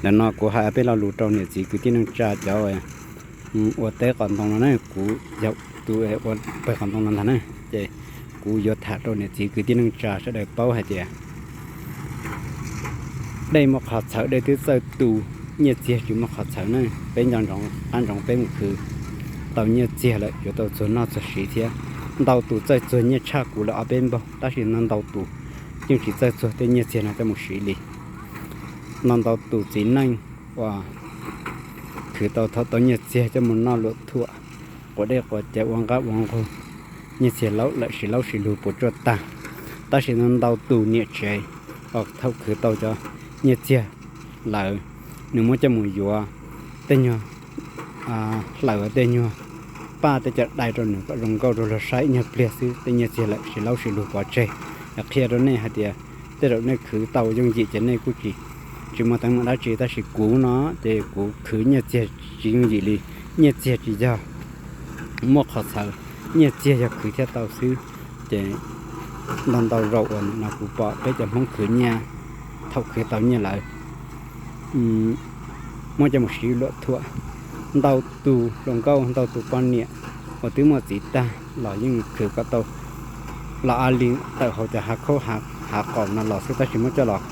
Ntawm no kuv hais peb lo lus rau niam txiv kwv tij neej tsa cov ua teb qos ntoo no na, kuv yog tus ua pawg qos ntoo no ntag na, ces kuv yuav tham rau niam txiv kwv tij neej tsa sawv daws paub hais tias dej muaj qhov txhawv, dej twb txawj tu, nyiaj txiag tsis muaj qhov txhawv na. Peb nco ntsoov qab ntsoov peb mus khwv tau nyiaj txiag lawm yuav tau txuag noj txuag siv thiab. Ntau tus txawj txuag nyiaj tshaj kuv lawm ob peb npaug, tab sis ntau ntau tus yeej tsis txawj txuag tej nyiaj txiag no coj mus siv li. Ntau ntau tus txiv neej uas khwv tau thaum tau nyiaj txiag coj mus noj luam thuam, quav dej quav cawv ua nqab ua nqug, nyiaj txiag laub lawm siv laub siv lug puas tsuaj tag. Tab sis ntau ntau tus niam tsev uas thaum khwv tau cov nyiaj txiag lawm, nws muab coj mus yuav tej nyuag hlaws tej nyuag paj tej cov dai rau nws kom zoo nkauj rau luag saib ib nyuag pliag xwb, tej nyiaj txiag lawm siv laub siv lug pov tseg. Qhia rau nej hais tias tej zaum nej khwv tau yooj yim ces nej kuj tsis tsis muaj teeb meem dab tsi, tab sis kuv no ces kuv khwv nyiaj txiag tsis yooj yim li. Nyiaj txiag tsis yog muaj qhov txhawv, nyiaj txiag yog khwv thiaj tau xwb. Ces ntau ntau zaus uas nim no kuv pom peb cov Hmoob khwv nyiaj, thaum khwv tau nyiaj lawm muab coj mus siv luam thuam. Ntau tus hluas nkauj, ntau tus poj niam uas twb muaj txiv tag los yeej khwv kom tau los a li tawm hauv cov hav khaub hav qaum no los xwb, tab sis muab coj los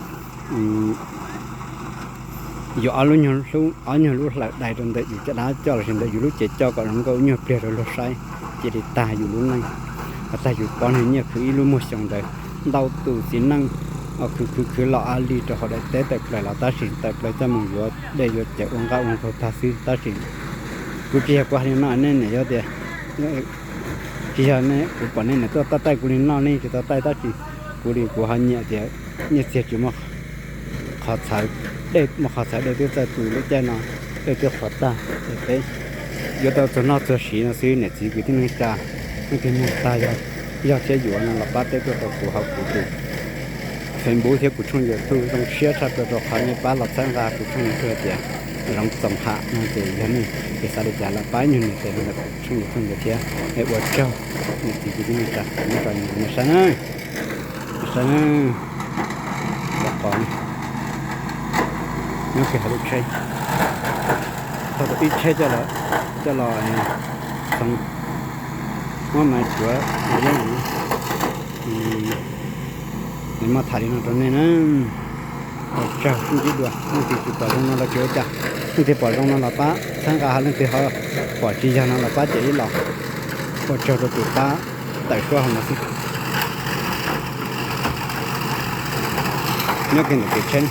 yuav ob lub nyuag hlub, ob nyuag lub hlaws dai rau ntawm yus caj dab coj lossis ntawm yus lub cev coj kom zoo nkauj ib nyuag pliag rau luag saib, cia li tag yus lub neej, tag yus pob niag nyiaj khwv ib lub muag xyoo ntawd. Ntau tus txiv neej uas khwv khwv khwv los a li rau hauv daim teb tawm plaws los tab sis tawm plaws coj mus yuav dej yuav cawv ua nqaj ua nqug tag xwb. Tab sis kuv tsis yog kuv hais li no, nej niam yog tias tsis yog ne, kuv pom nej niam tuaj tau taij kuv li no nej tsis tau taij, tab sis kuv li kuv ho nyiam tias nyiaj txiag tsis muaj qhov txhawv, dej muaj qhov txhawv, dej twb txawj tu lub caij no, dej twb qhuav tag, ces peb yuav tau txuag noj txuag siv no xwb. Niam txiv kwv tij neej tsa, leej twg mloog tag yog thiab yuav no los pab teb tuaj rau kuv hauv kuv tus Facebook thiab kuv tshooj YouTube. Zoo siab tshaj plaws rau qhov nej pab los txhawb nqa kuv tshooj YouTube hais tias Zoov Txoos Ham no, ces yog nej xav li cas los pab ib nyuag nias tes rau ntawm kuv tshooj YouTube ntawd thiab. Es ua tsaug niam txiv kwv tij neej tsa, nej tso nej saib na, saib na, qos nyob kiag hauv lub tsheb, thauj tau ib tsheb coj los, coj los txhoov, muab mas tsuav yeeb, muab tham li no rau nej na. Ua tsaug sib ntsib dua, leej twg tsis pom zoo no los tsis ua cas, leej twg pom zoo no los pab txhawb nqa, ho leej twg ho pom tsis yog no los pab cem ib los. Ua tsaug rau tus pab tawm suab hauv no xwb. Nyob kiag ntawm kev tsheb,